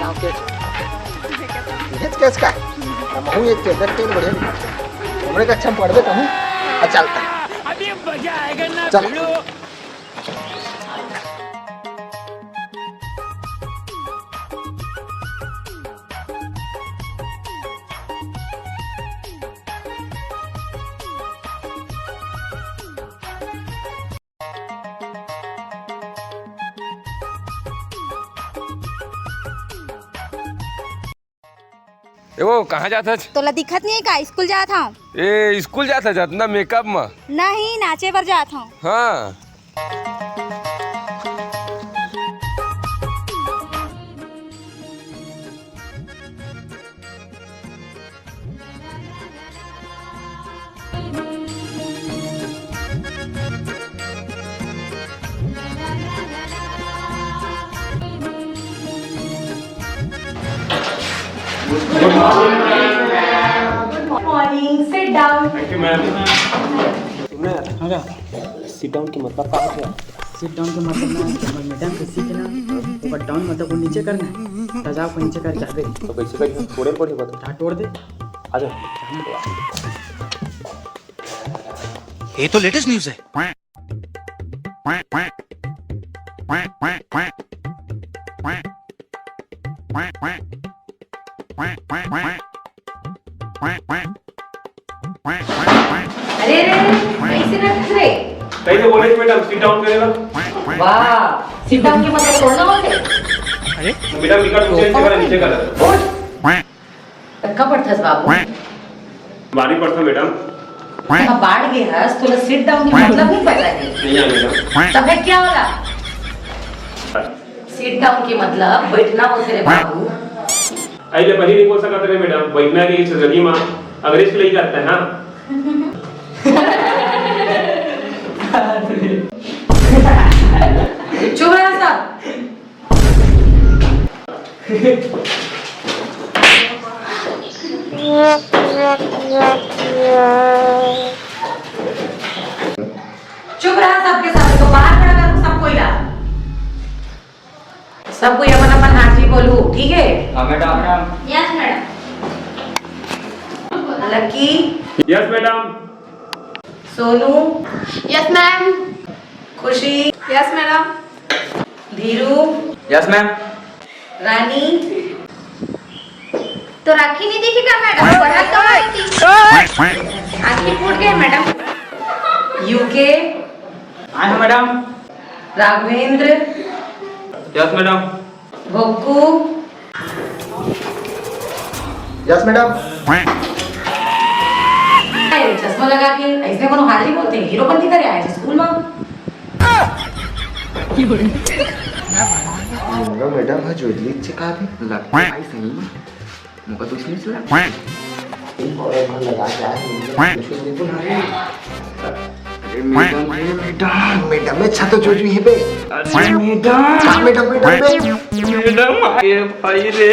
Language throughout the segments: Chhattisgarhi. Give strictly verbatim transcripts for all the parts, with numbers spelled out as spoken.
भेज कैस का? हम हूँ एक तेल, तेल बढ़िया निकालते हैं। हमरे का अच्छा हम पढ़बे कहूँ। आ, चलता। अभी मजा आएगा ना चल। भिड़ो। ए वो, कहाँ जात हच? तोला दिखत नहीं का? स्कूल जात हूँ। ए, स्कूल जात हच? अतना मेकअप में? नहीं, नाचे बर जात हूँ। हाँ। Good morning, sit down. Thank you, ma'am. सुनना यार, हाँ क्या? Sit down के मतलब का होथे? Sit down के मतलब ना, हमर मैडम के सीख ना, ओकर down मतलब को नीचे करना है, तजाब को नीचे कर जाबे। तो कैसे करिए? तोड़े पड़ी बात। हाँ, तोड़ दे। आजा। ये तो लेटेस्ट न्यूज़ है। अरे, अरे, अरे, कैसे रख रे? सही से बोले मैडम, sit down करेगा। वाह, sit down के मतलब तोड़ना होथे? अरे? मैडम, निकल, नीचे, नीचे कर, नीचे कर। उठ। कब पढ़थस बाबू? बारी पढ़थस मैडम। अब बाढ़ गे हस, तोला sit down के मतलब नहीं पता है? नहीं है मैडम। तब फिर क्या होला? Sit down के मतलब बैठना होथे रे बाबू। अरे, ले पहली नहीं बोल सकत रे मैडम, बैठना के इस गली में अंग्रेज के लिए करते हैं ना। चुप रह सब। चुप रहा सबके सब, तो बाहर खड़ा करूँ सब कोई ला। सब कोई अपन अपन हाजिरी बोलू, ठीक है? हाँ madam. Yes madam. Lucky. Yes madam. Sonu. Yes ma'am. खुशी। Yes madam. Dhiru. Yes ma'am. रानी। तो राखी नहीं देखी का मैडम? पढ़ा तो आई थी। आँखी फूट गए मैडम। यूके। हाँ madam. Raghavendra. Yes madam. Bhoku. Yes madam. अरे, चश्मा लगा के ऐसे कोनो हाजिरी बोलते हैं, हीरो बनने करे आए थे स्कूल में। मैडम, मैडम, हाँ, ज्वेलरी चेक आ गई। लगता है सही में। मुका तो उसने चला। एक और एक बार लगा के आए, मुझे कुछ नहीं तो ना। अरे मैडम, अरे मैडम, मैडम, मैं छत जो जो है बे। अरे madam. Madam, madam, madam. Madam, अरे भाई रे।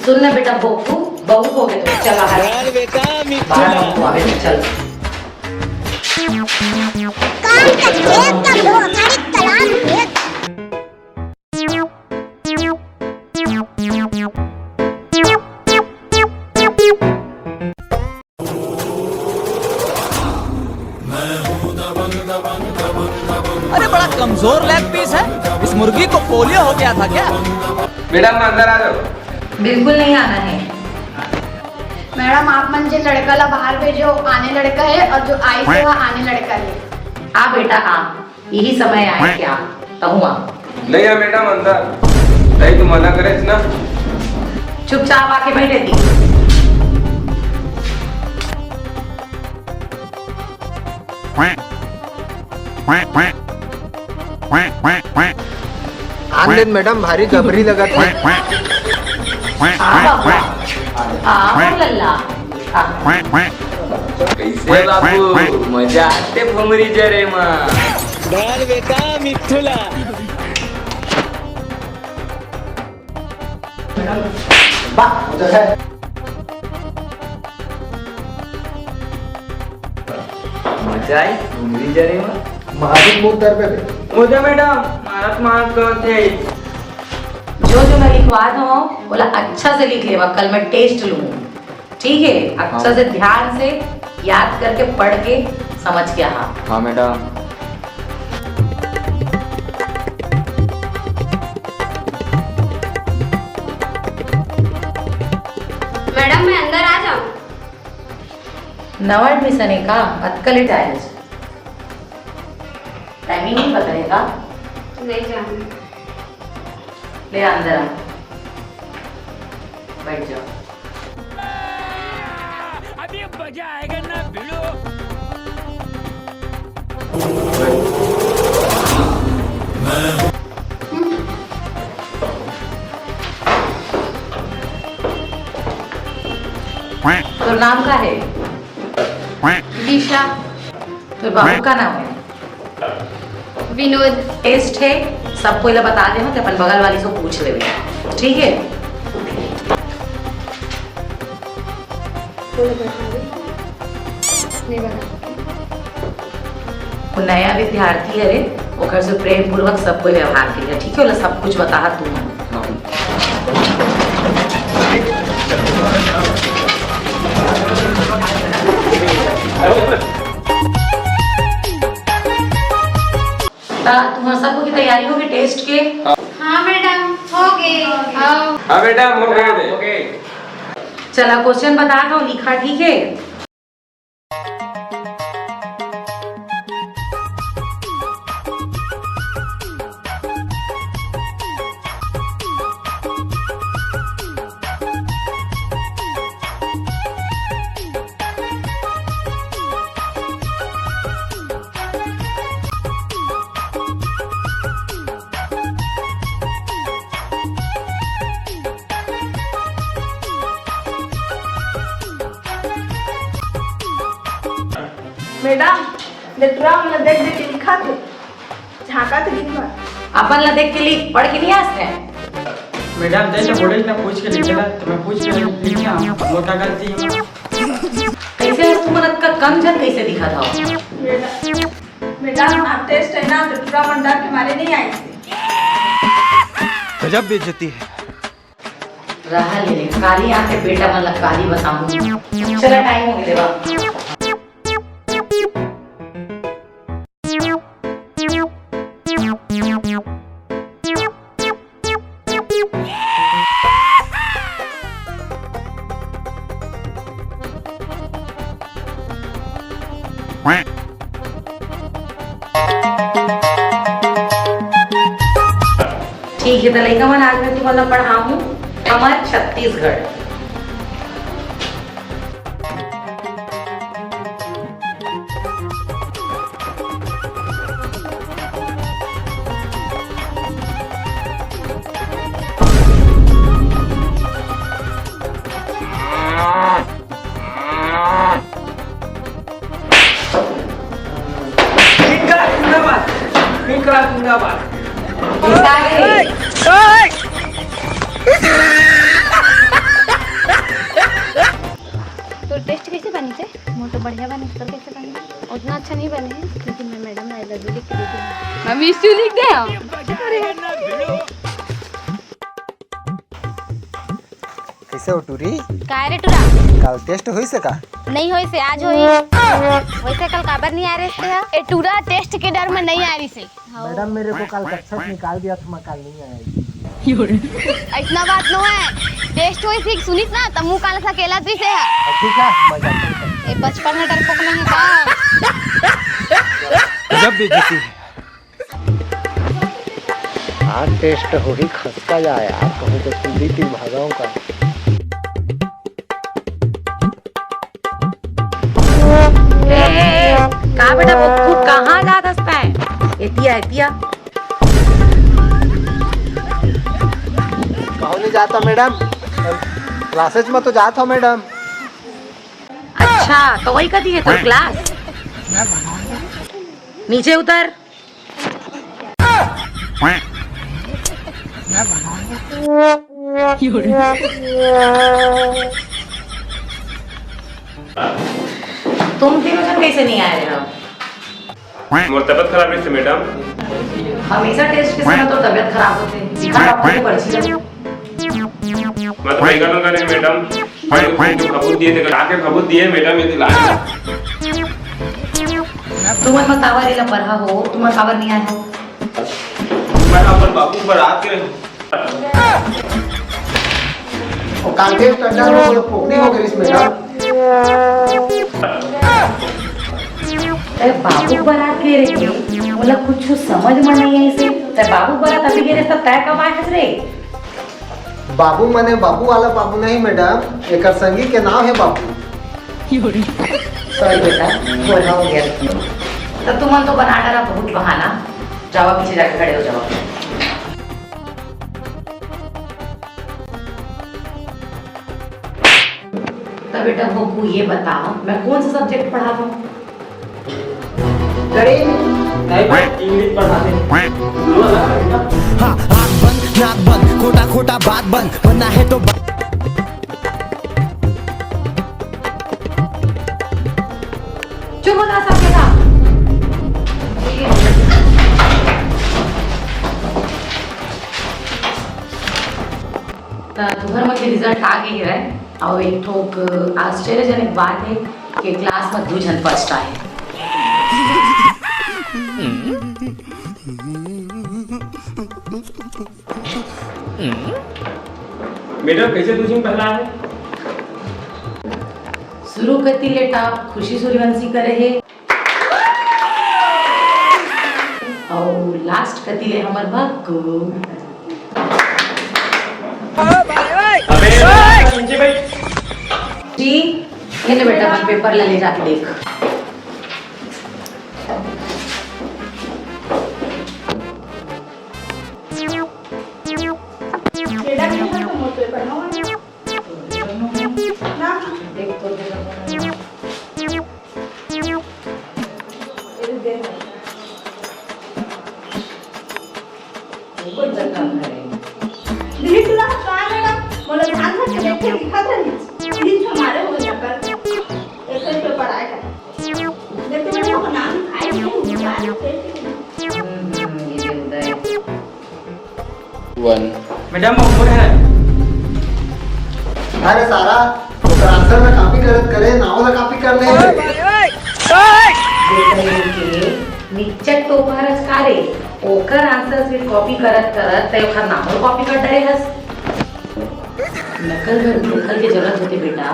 सुन ना बेटा, बहू, बहू हो गए तो चला है। बाहर बेटा, मिठू बाहर बहू आ गए तो चल। कान का छेद कर दो, हमारे कलाम भेद। अरे, बड़ा कमजोर लेग पीस है। इस मुर्गी को पोलियो हो गया था क्या? मैडम, अंदर आ जाओ। बिल्कुल नहीं आना है। मैडम, आप मन जे लड़का ला बाहर भेजो, आने लड़का है, और जो आई से वह आने लड़का है। आ बेटा, आ। यही समय आए क्या? तहुआ। नहीं है मैडम, अंदर। नहीं तो मना करे ना। चुपचाप आके बैठे थी। आन देन मैडम, भारी गबरी लगत है। आ बाबा, आ लल्ला, आ। कैसे बाबू, मजा आते भोमरी जरे मा? डाल बेटा मिठूला। बा, उधर है। मजा आई डूंगरी जरे मा। महावीर मोर दर पे बे। मुझे मैडम, मारत मारत गलत है। जो जो मैं लिखवा दूँ, बोला अच्छा से लिख लेवा, कल मैं टेस्ट लूँ। ठीक है, अच्छा से ध्यान से याद करके पढ़ के समझ के आ। हाँ मैडम। मैडम, मैं अंदर आ जाऊँ? नवा एडमिशन है का? अतका लेट आए? टाइमिंग नहीं पता है का? नहीं जानती। ले अंदर आ, बैठ जाओ। अभी मजा आएगा ना भिड़ो। तो नाम का है? दिशा। तो बाबू का नाम है? विनोद। टेस्ट है, सब कोई ला बता दे हो, ते अपन बगल वाली से पूछ लेवे, ठीक है? नहीं बना। वो नया विद्यार्थी है रे, ओकर से प्रेम पूर्वक सब कोई व्यवहार करिए, ठीक है? ओला सब कुछ बता तू। ता तुम्हार सबको की तैयारी होगी टेस्ट के? हाँ मैडम, हो गए। आओ। हाँ मैडम, हो गए। चला क्वेश्चन बता दो, लिखा ठीक है? मैडम, दे टुरा मन ला देख देख के लिखत हे, झांकत हे लिखत। अपन ला देख के लिख, पढ़ के नहीं आस ते? मैडम, जैसे बोले ना, पूछ के लिखे ला, तो मैं पूछ के लिखे हूँ, मोटा गलती है। कैसे है तुमन अतका कम झन कैसे दिखत हो? मैडम, मैडम, आप टेस्ट है ना, तो टुरा मन डर के मारे नहीं आए थे। गजब बेइज्जती है। रहा ले ले, काली आके बेटा मन ला काली बताऊं। चला, टाइम हो गया देवा। ठीक है, तो लइका मन, आज मैं तुमन ला पढ़ाहूँ हमर छत्तीसगढ़। तो टेस्ट कैसे बनी थे? मोर तो बढ़िया बने, तो कैसे बने? उतना अच्छा नहीं बने, लेकिन मैं मैडम ला I love you लिख के दे दूँगी। मम्मी, इश्यू लिख दे हम। कैसे हो टूरी? काय रे टुरा? कल टेस्ट होइस हे का? नहीं होइस हे, आज होइस। वैसे कल काबर नहीं आ रहे थे? ए टुरा, टेस्ट के डर में नहीं आ रही से। मैडम, मेरे को कल कक्षा से निकाल दिया था, मैं कल नहीं आया। अइसना बात नो है, टेस्ट होइस हे, सुनिस ना, त मुँह काला सा केला दिस हे। ठीक है, मैं जाता हूँ। ए बचपन में डरपोक नहीं था। गजब बेइज्जती है। आज टेस्ट होही खसका जा यार, कहूँ तो कुलदीप भागाओं का। ए, ए, ए, का बेटा, वो तू कहाँ जात हस तैं? एतिया, एतिया। कहूँ नहीं जाता मैडम, क्लासेज में तो जात हो मैडम। अच्छा, तो वही कती है तो क्लास? नीचे उतर। तुम तीनों जन कैसे नहीं आए रहे हो? मोर तबियत खराब रहिस मैडम। हमेशा टेस्ट के समय तो तबियत खराब होथे। दिखा डॉक्टर के पर्ची ला। मैं तो बैगन वगैरह नहीं मैडम। मैं तो जो भभूत दिए थे, आके भभूत दिए मैडम, ये तो इलाज। तुमन मन काबर एला पढ़ा हो, तुमन काबर नहीं आए हो? मैं अपन बाबू बरात के वो कांग्रेस टंडा में वो पोकनी हो गई इसमें ना। अरे बाबू बरात के रे, मोला कुछ समझ में नहीं है इसे। ते बाबू बरात अभी के रे, तब तय कब आए हस रे? बाबू मने बाबू वाला बाबू नहीं मैडम, एकर संगी के नाम है बाबू। सॉरी बेटा, थोड़ा हो गया। तो तुमन तो बना डरा बहुत बहाना। जावा पीछे जाके खड़े हो जावा। तो बेटा भोकू, ये बता, मैं कौन सा सब्जेक्ट पढ़ाता हूँ? गणित। नहीं, इंग्लिश पढ़ाते हैं। हाँ, आँख बंद, नाक बंद, खोटा खोटा बात बंद, बनना है तो बंद। चुप हो जा सब के सब। त तुहर मन के रिजल्ट आ गे हवय, अउ एक ठोक आश्चर्यजनक बात हे कि क्लास में दू झन फर्स्ट आए। मैडम, कैसे दू झन पहला आए? शुरू कति ले टॉप खुशी सूर्यवंशी करे हे। अउ लास्ट कति ले हमर भक्कू। अबे, नीचे बैठ। जी, ये ले बेटा, अपन पेपर ला ले जाके देख। बेटा, ये तो मोर पेपर नो है। ना। देख तो दे। दिल्ली टूरा, कहाँ रे? मोला ध्यान से देख के लिखत रहिस। बीच में मारे हुए चक्कर। एक ही पेपर आएगा। देखते बेटा, वो नाम लिखाए हुए हैं, बात कैसे? हम्म, हम्म, ये उदय। वन। मैडम, वो है। अरे सारा, ओकर आंसर में कॉपी करत करे, नाव ला कॉपी कर ले। बेटा, ये के निच्चट टोपहर हस का रे? ओकर आंसर से कॉपी करत करत तै ओकर नाव कॉपी कर डरे हस। नकल बर धोखल के जरूरत होथे बेटा।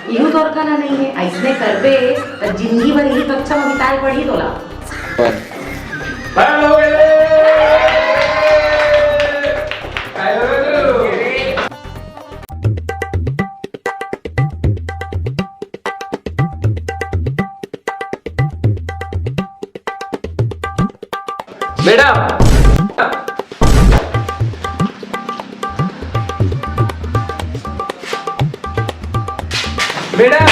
इहू तोर करा नहीं है, अइसने करबे त जिंदगी भर इही कक्षा में बिताए पड़ही तोला। वन। Madam, madam,